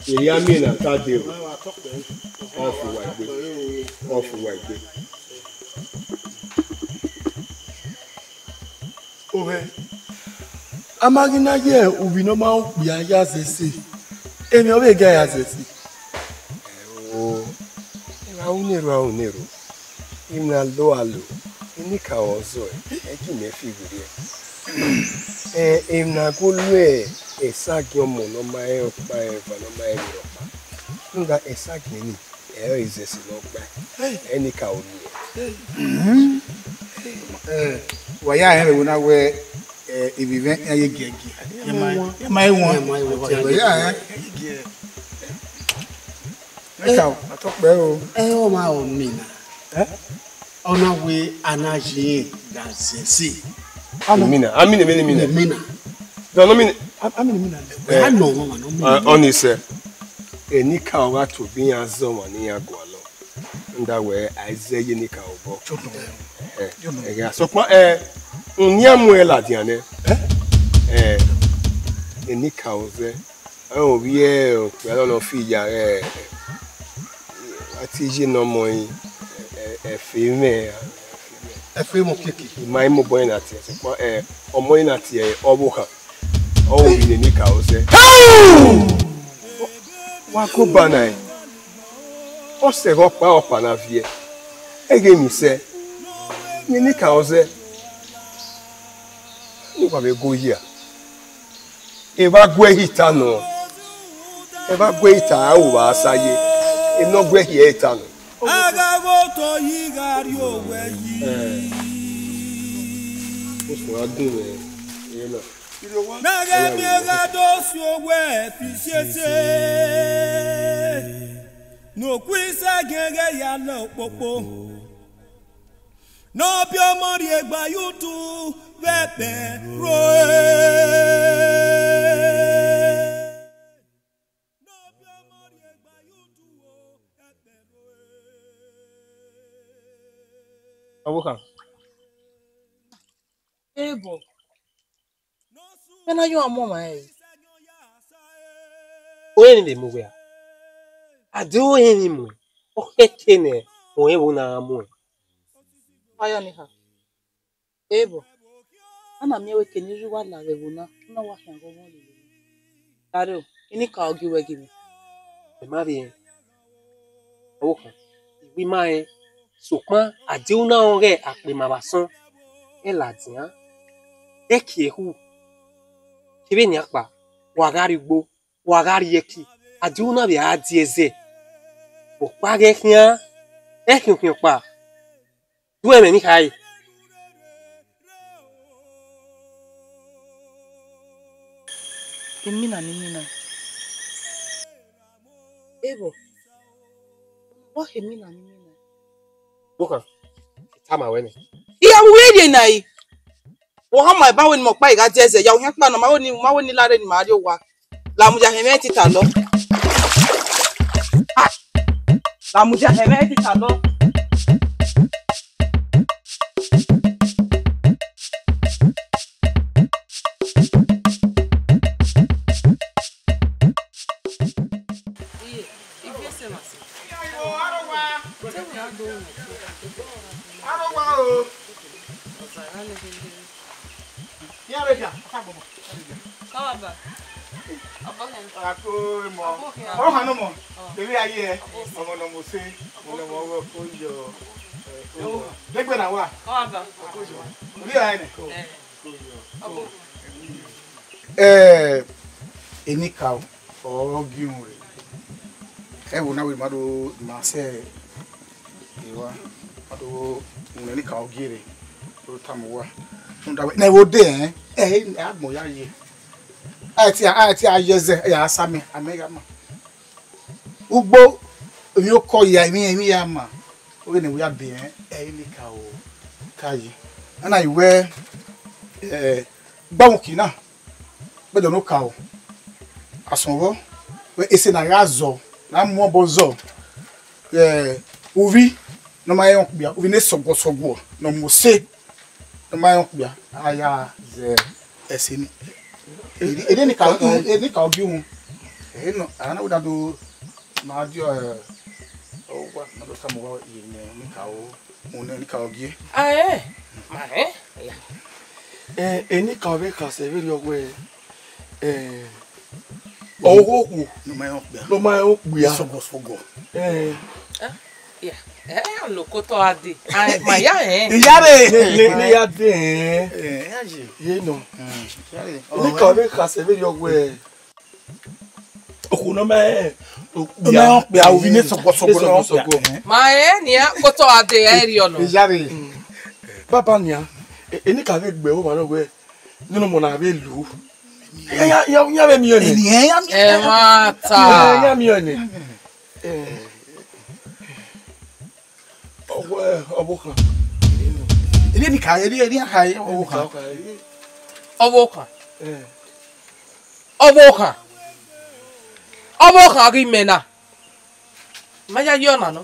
Erriọ amie na ka dee o, ọ fu uwa egbe, ọ fu uwa egbe. Ohẹn, a ma ghi na ye uvbi ne ọ ma okpia ya zẹ ẹse, emwi ọ vbe ga ya zẹ ẹse. Ẹo, erha ru ne erha ru ne erha. Emwi na lo a lo, Enikaro zọe, ẹ gie mẹ fi werriẹ. Ẹ, emwi na gu lu Esagiẹn ọmọ ne ọ ma rẹn ọkpa, eva ne ọ ma rẹn ọkpa. Rhunmwuda Esagiẹn ni, ẹ i re zẹ ẹse ne ọ gbae, Enikaro ni. Ẹ, wa ya rẹn vbe ẹvbo na wẹ, ẹ, ivbi mwẹ iran ye giẹgiẹ. Iran ma, iran ma i wan. Iran ma i wan. Wa ya rẹn. Enikaro, a tọ kpẹ o. Ẹ, ọ ma rọ mina. Ẹ? Ọ na wẹ a na ye rẹn gha zẹ ẹse. Amina, amina, amina, amina. Amina. Dọ nọ mina, a- amina, amina. Wẹ a nọ ọmwa, ọmwa nọ mina. Ọ ni sẹ. Enikaro gha tobọ iran zẹ ọmwa ne iran gualọ. Nda wẹ a i zẹ ye Enikaro obọ. Ẹhẹ, ẹghẹ a sokpan, ẹ, unian mu ẹn ladian nẹ. Ẹ, Enikaro zẹ. Ẹ, ovbi okpia nọ nọ fi ya, ẹ, a te ye ne ọmọ rin, ẹ, ẹ, ẹfe mwẹ, ẹfe mwẹ. Ẹfe mwẹ keke. I ma i mobọ ẹre na tie, sokpan, ẹ, ọmọ ẹre na tie, ọvbokhan. Ọ ru vbene Enikaro zẹ. Wa go ba na ẹn. Ọ sẹ ẹghẹ ọkpa ọkpa na viẹ. Ẹghẹ emwi sẹ. Ne Enikaro zẹ. Ne uwa vbe go hia. Evba guẹ hita nọ. Evba guẹ hita, a ru vbe a sa ye. Enọ guẹ hia hita nọ. A gha ghe otọ yi gha rrie owẹ yi. Ẹ. Osun a dun mwẹ, ẹ na. Na ghẹ miẹn gha do si owẹ fi siese. Ne okhuo Esagiẹn ghẹ ya lẹ okpokpo. Ne ọ biẹ ọmọ rhie gba ye utu vbe ẹkpẹn rre. Ọvbokhan. Ebo. Vbene a ye ọmọ ọmwa ẹre. Ọrẹn ni vbe mu wẹ a? A de ọrẹn ni mu, ọ khẹke nẹ, ọrẹn vbo na gha mu ẹn. Ayọ ni kha. Ebo, a na miẹn wẹ eke ne I rre uwa la vbe ẹvbo na, u na wa khian ghọghọ lele mwẹ. Daro, Enikaro gie uwẹ gie mwẹ. Mẹ ma vbe rẹn. Ọvbokhan, I gbe ima rẹn, sokpan a de u na rẹn ọghe akpema vbe asọn, ẹ ladian, ẹ kie khu, kevbe eniankpa, wa gha rrie ugbo, wa gha rrie ẹki. Adiu na vbe a die ẹzẹ. Ọkpa ghẹ khian, ẹ khian khian ọkpa. Du ẹmwẹ ne I kha re. Emina ne imina. Evbo, vbọ khe emina ne imina? Bokan, I tama wẹ nẹ. Iran vbe uwu rhie na yi. Wọ hama eba wẹ ne imẹ ọkpa I gha die ẹzẹ ya, ohian ọkpa nọ, ma wẹ ne, ma wẹ ne I la rre ne ima rrie owa. Lamudia hẹ mwẹ tita lọ. Ah! Lamudia hẹ mwẹ tita lọ. Iran vbe dia, ọta gbọmọ. Kọ wa ba. Ọbọ hẹn. Ako mọ. Ọbọ hẹn. Ọ hanu mọ. Ọ. Kevbe a ye. Ọmọ nọ mose. Ọmọ nọ mọ ọghe oyo. Degbe na wa. Kọ wa ba. Orí ẹ nẹ. Ẹ. Ọbọ. Ẹ, enikaro, ọ gi uhunmwu rre. Ẹvbo na wẹ ma do ma sẹ evba, ma do wẹ enikaro gie rre, do tama uwa. Rhunmwuda wẹ ne ẹvbo de ẹn, ẹ, agbọn ya ye. A tie, a tie a ye ẹzẹ, ẹ ya sa amẹ, amẹ gha ma. Ugbo, emwi okọ ya, emwi, emwi ya ma. Ọghe ne ẹvbo ya de ẹn, ẹ, enikaro ka ye. Ana i wẹ, ẹ, gbanmwẹ uki na. Vbene okaro, asọn vbọ, wẹ ese na gha zọ, na mu obọ zọ, ẹ, uvbi ne ọ ma rẹn okpia, uvbi ne sọguọsọguọ ne ọ mu ose, ne ọ ma rẹn okpia, a ya zẹ ẹse ni. Eni, eni ka, eni ka ọ gi uhunmwu. Ẹ nọ, a na wẹ da do ma dia, ẹ, owa, ma do tama uwa ye ne eni ka o. Unu enikaro gie. Ae, ma rẹn. Ya. Eh, enikaro vbe khasẹ vberriọ wẹẹ, eh, ọghe okhuo ne ọ ma rẹn okpia. Ne ọ ma rẹn okpia. Sọgọsọgọ. Eh. Ah, ya. Eh, a lo kotọ a de. Ae, ma ya rẹn. Iyare. Ne, ne, ne ya de, eh. Eh, ya ye. Ye nọ. Mm, iyare. Enikaro vbe khasẹ vberriọ wẹẹ, okhuo ne ọ ma rẹn okpia, okpia, ovbi ne sọgọsọgọ, ne sọgọsọgọ. Ma rẹn nian, kotọ a de, ẹ i rriọ nọ. Iyare. Mm. Baba nian, e, enikaro vbe gbe ẹvbo mwa nọ wẹẹ, ne ọmọ na vbe lu. Iran, iran, iran vbe miẹn nẹ. Eni iran, iran miẹn. Ẹmwata. Iran, iran miẹn nẹ. Eh. Ọvbokhan. Eni, eni ka, eni, eni a ka, ọvbokhan. Ọvbokhan. Eh. Ọvbokhan. Ọvbokhan ghi mẹ na. Ma ya ye ọna nọ.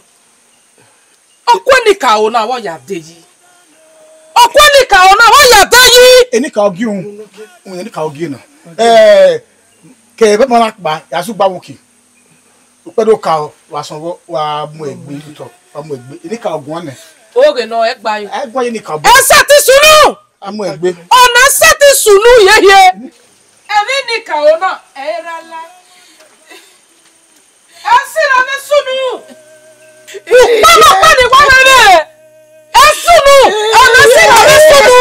Ọkue enikaro na vbe ọ ya de yi. Ọkue enikaro na vbe ọ ya de yi. Enikaro gie uhunmwu. Enikaro gie na. Eh, ke vbe ma na kpa, ya su gba woki. Ukpẹdẹ okaro, wa sọn vbọ, wa mu egbe otọ, wa mu egbe. Enikaro guan nẹ. Oghe nọ, ẹ gba yo. Ẹ gba yo enikaro. Ẹ sẹtin sunu! A mu egbe. Ọna sẹtin sunu hiehie. Ẹmwẹ enikaro na, ẹ i ra la. Ẹ sẹ ra ne sunu. Ukpama kpa ni wa na rre. Ẹ sunu, ọna sẹ ra ne sunu.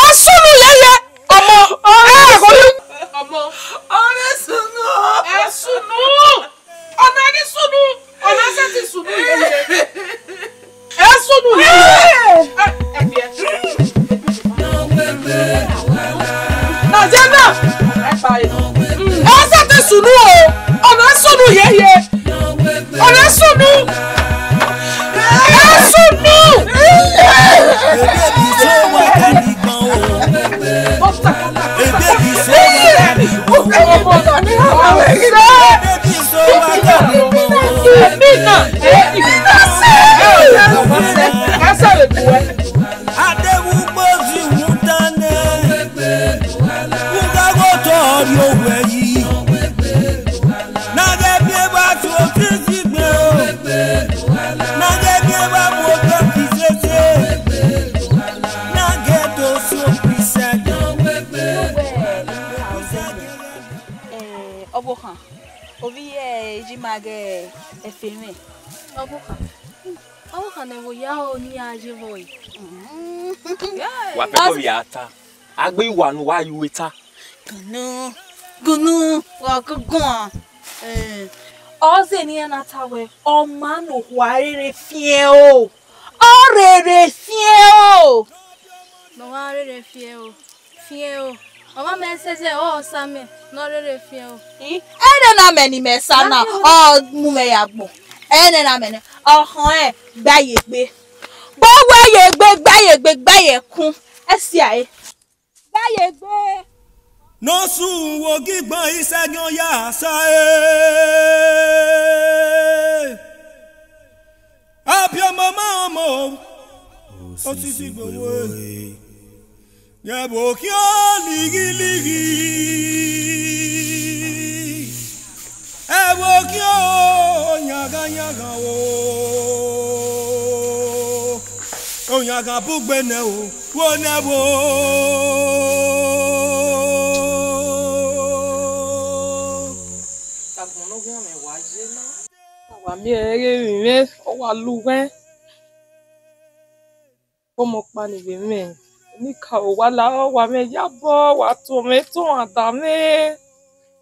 Ẹ sunu hiehie. Ọmọ, ẹ gho. Ọmọ. Ọna sunu. Ẹ sunu. Ọna ghi sunu, ọna sẹtin sunu yeye. Ẹ sunu yeye. Ẹ, ẹ biẹ. Na jẹ na. Ẹ pa e. Ẹ sẹtin sunu o. Ọna sunu yeye. Ọna sunu. Ẹ sunu. Ebe bi so wa ka ni gbọn o. Ebe bi so wa ka ni gbọn o. Ebe bi so wa ka ni gbọn o. Adewugbo fi wun tane. Ugago tọ rri owẹ yi. Na ghẹ miẹn evba tuo Kristi gbe o. Na ghẹ miẹn evba mu otọ Kristi sese. Na ghẹ do so Kristi gbe. Eh, ọvbokhan, ovbi ẹ i ji ma ghẹ ẹfe mwẹ. Ọvbokhan, ọvbokhan ne ẹvbo ya o ni a ye vbọ e. Wa fẹ kọ vbe a ta. A gbe iwa ne uwa ye uwu eta. Gunu, gunu, wa guguan. Ẹn, ọ zẹ ne iran na ta wẹẹ, ọ ma ne okhuo a rere fiẹn o, ọ rere fiẹn o. Ne ọ gha rere fiẹn o, fiẹn o. Ọmwa mẹ sẹsẹ, ọ sa mẹ ne ọ rere fiẹn o. I, ẹnẹ na mẹ ne imẹ sa na, ọ mu mwẹ ya agbọn. Ẹnẹ na mẹ nẹ, ọ họn ẹn, gba ye egbe. Gba wẹ ye egbe, gba ye egbe, gba ye ẹkun. Ẹsia ẹre. Gba ye egbe. Ne ọ sunu vbe ogigbọn Isagiọn ya sa ẹe. Abiọmọ ma ọmọ, osisi gbe owe. Yẹn vbe okhian lighilighi, ẹ vbe okhian yanghanyangan o, oyanghan bugbe nẹ o, wo nẹ vbo. Agbọn ne ọ ghian mwẹ wa ye na. Wa miẹn ẹre ghe emwi mwẹ, ọ wa lu ughẹn. Ọmọ ọkpa ni vbe mwẹ, eni ka o wa la, ọ wa mwẹ yabọ, wa tuọn mwẹ tuan da mwẹ,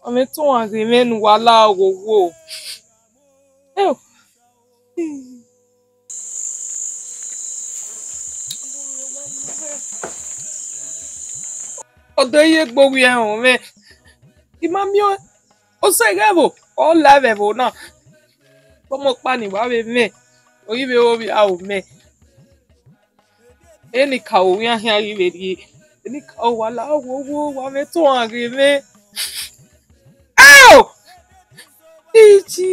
wa mwẹ tuan ghe mwẹ ne uwa la oghogho. Eo. Ọ do ye egbe ovbi ẹmwẹ, I ma miẹn ọẹn, ọ sẹ ghẹ vbo, ọ la vbe ẹvbo na. Ọmọ ọkpa ni wa vbe mwẹ, ọ ghi vbe ro vbe aro mẹ. Eni ka o wian khian ghi vbe rrie, eni ka o wa la wo wo wa mwẹ tuan ghe mwẹ. Ao! Iji.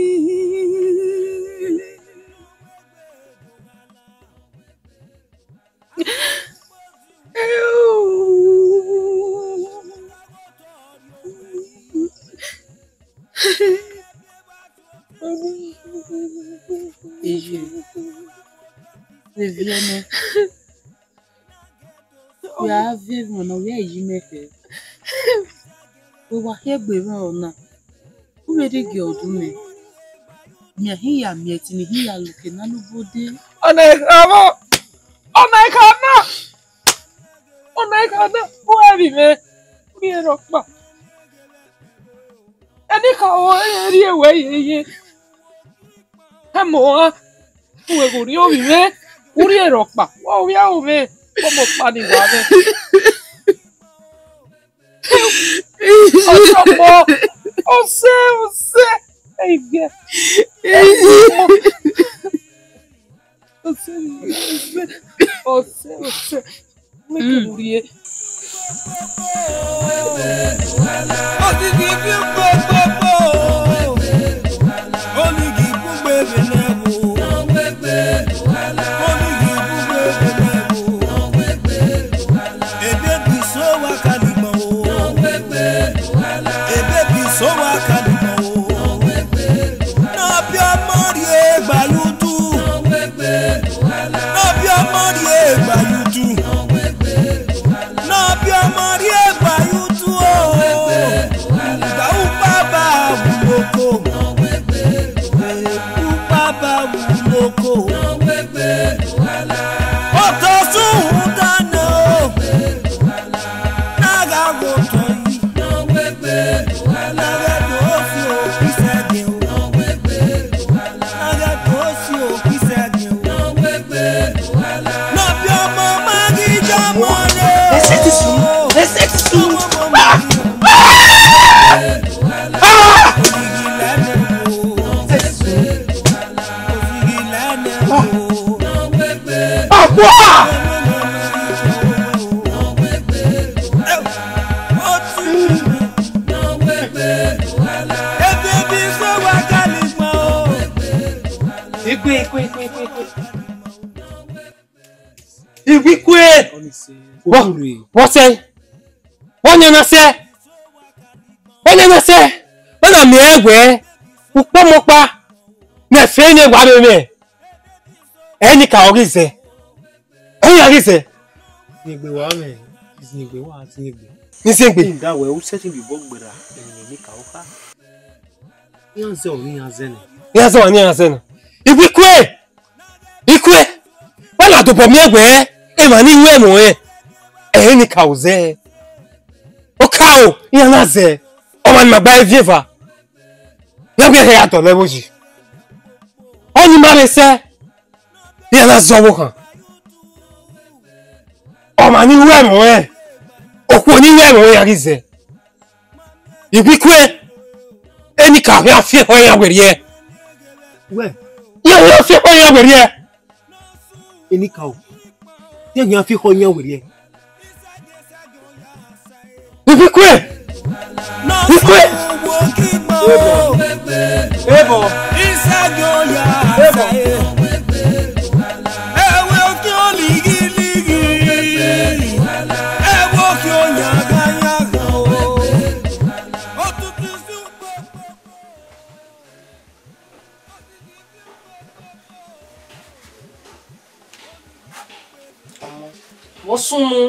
Iye, vbe viọ nẹ, wẹ a viọ emwi ne ọ ya yi mẹ khẹ. Wẹ wa khiẹ gbe mwẹ ọna, u vbe rhie gie ọdun mẹ. Mẹ hin ya miẹn ẹtin ne I hin ya leke na ne u bode. Ọna I kha vbọ, ọna I kha na, ọna I kha na, u ẹ vbi mwẹ, u rhie rhọkpa. Eni ka o rhie wẹ yeye. Ẹmọ ọnrẹn, u wẹ ghe u rhie ovbi mwẹ, u rhie rhọkpa, wa ovbi aro mwẹ, ọmọ ọkpa ni wa mwẹ. Ọsọkpọ, ọsẹ, ọsẹ, ẹgbẹ. Ọsẹ, ọsẹ, ọsẹ. Mẹ ke mu rhie. Odidi fi gbogbogbò. Oligi bugbe vbe nẹ vbo. Oligi bugbe vbe nẹ vbo. Ebe bi so wa ka ni gbọn o. Ebe bi so wa ka ni gbọn o. Ne ọ biẹ ọmọ rhie gba ye utu. Ne ọ biẹ ọmọ rhie gba ye utu. Ne ọ biẹ ọmọ rhie gba ye utu o. Rhunmwuda ukpaba wu loko. Ukpaba wu loko. Otọ sun rhunmwuda nẹ o. Na gha gho otọ yi. Na ghẹ do si okpise ẹdẹ o. Na ghẹ do si okpise ẹdẹ o. Ne ọ biẹ ọmọ ma ghi jọ ọmọ rẹ o. Ẹsẹ ti sùn. Ẹsẹ ti sùn. Ah! Ah! Ẹsẹ ti sùn. Ah! Ọkpọa! Igwe, igwe, igwe, igwe, igwe. Igwe ikue! Vbọ, vbọ sẹ? Vbọ nian na sẹ? Vbọ nian na sẹ? Vbọ na miẹn wẹẹ, ukpọmọ ọkpa ne ẹfe ne wa vbe mwẹ, ẹ ni ka ọ ghi zẹ. Ẹ ya ghi zẹ. Zin egbe wa mwẹ, zin egbe wa, zin egbe. Ni zin egbe. Nda wẹ u sẹtin vbe obọ gberra, emwi ne eni ka okha. Iran zẹ ọre iran zẹ nẹ. Iran zẹ ọre iran zẹ nẹ. Igwe ikue! Ikue! Wẹ na dobọ miẹn wẹẹ, emwa ni ru ẹmwẹ ọnrẹn, ẹ i re eni ka zẹ. Okaro, iran na zẹ. Ọmwa ni ma gba eviẹn eva. Ya wẹ ya dọlọ ẹvbo yi. Ọni ma rre sẹ, iran na zẹ ọvbokhan. Ọmwa ni ru ẹmwẹ ọnrẹn, okhuo ni ru ẹmwẹ ọnrẹn iran ghi zẹ. Ivbi ikue, enikaro khian fi ekhọe iran werriẹ. Wẹ, iran khian fi ekhọe iran werriẹ. Enikaro, iran khian fi ekhọe iran werriẹ. Ivbi ikue, ikue. Ebo. Ebo. Vbe ọ sunu,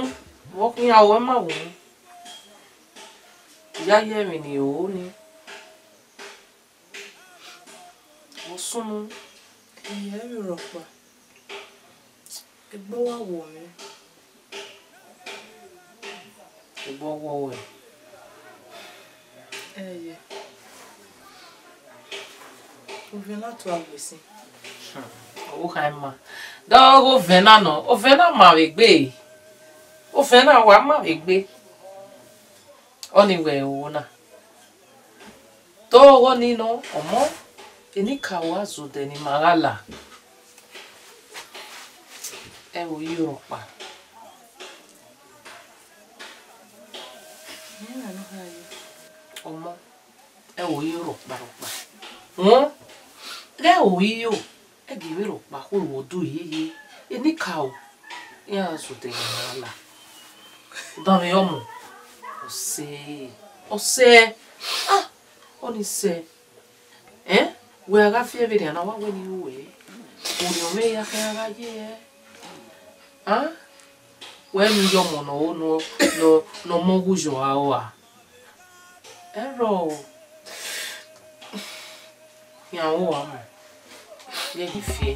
vbe ọ khian ru ẹmwẹ aro, ya ye emwi ne I ru ni. Vbe ọ sunu, I ye emwi rhọkpa, egbe wa wọ mwẹ. Egbe ọ wọ ruẹ. Ẹyẹ. Ovẹn na tua wẹ sin. Ọvbokhan ima. Dọghe ovẹn na nọ, ovẹn na ma vbe egbe. Ovẹn na wa ma vbe egbe. Ọni wẹ ẹvbo na. Te ọghọ ni nọ, ọmọ, enikaro a zẹ odẹ ne ima gha la. Ẹvbo yi rhọkpa. Ọmọ, ẹvbo yi rhọkpa rhọkpa. Ghẹ ẹvbo yi yo, ẹ gie vbe rhọkpa khulo vbe odọ yeye. Enikaro, iran zẹ odẹ ne ima gha la. Udanmwẹ ọmọ, ọ sẹ, ọ sẹ, ah, ọni sẹ. Ẹn, wẹ a gha fi ẹvbe rhian na wa wẹ ne I ru wẹ, orhiọn mwẹ ya khian gha ye. Ah, wẹ ne u ye ọmọ ne ọ, ne ọ, ne ọ, ne ọ mu oghuzọ aro ra? Ẹrọ o. Khian ru uwa mọ, ye ghi fiẹ.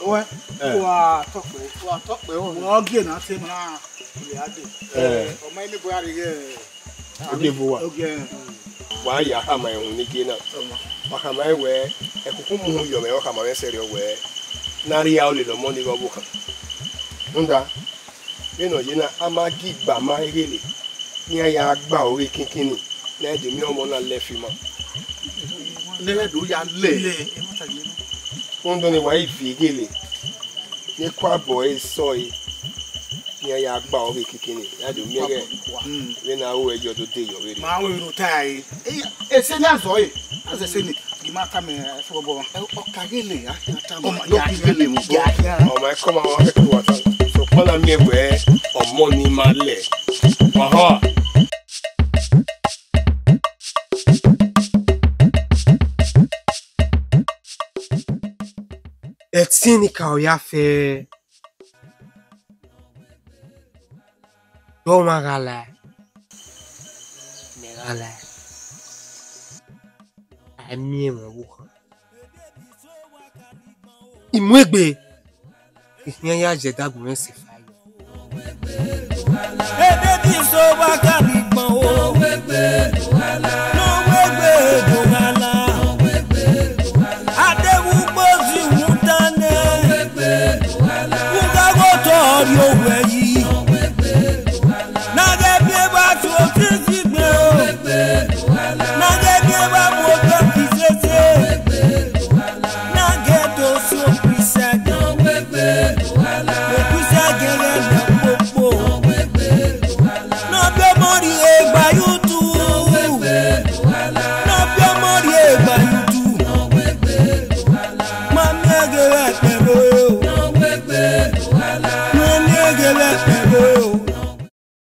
Uwẹ, Eh. wa tọkpẹ, wa tọkpẹ, ọ gie na te ma ya de. Eh. Ọmọ ini bọ ya rre. Odevo wa. Ogie. Wa ya khama ẹhun ne gie na. Wa khama ẹn wẹ, ẹkhukhun mu yọ mwẹ, ọ khama mwẹ sẹrriọ wẹ, ne a rhie aro lele ọmọ ni ghe ọvbokhan. Rhunmwuda, vbene ọ ye na, a ma gie igba ma eghele, ne iran ya gba aro ghe kinkini, ne a de miẹn ọmọ na lẹ fi ima. Ne ẹ do ya lẹ. Rhunmwuda ọnii, wa i viọ eghele, ne e ku abọ ẹre sẹ ọre, ne iran ya gba aro ghe kinkini, ne a do miẹn ghẹ, vbene a ru ẹre yọ do de yọ vberriọ. Ma wẹ vbene u ta ẹre. Ese ne a zọ ẹre, a zẹ ese ni. Gima tama ẹfẹbọbọ. Ọ ka ghele, a khian tama. Ọ ma, ya khian, ya khian. Ọ ma, come on, ẹ kẹ wa ta. Sokpan na miẹn wẹ ọmọ ni ma lẹ. Wa họn. Ẹtin ni ka ya fẹ. Dọmwa gha la, mẹ gha la, a i miẹn ẹmwẹ ọvbokhan. I mu egbe, I khian ya zẹ ẹdẹ agbọn mwẹ sẹ fire.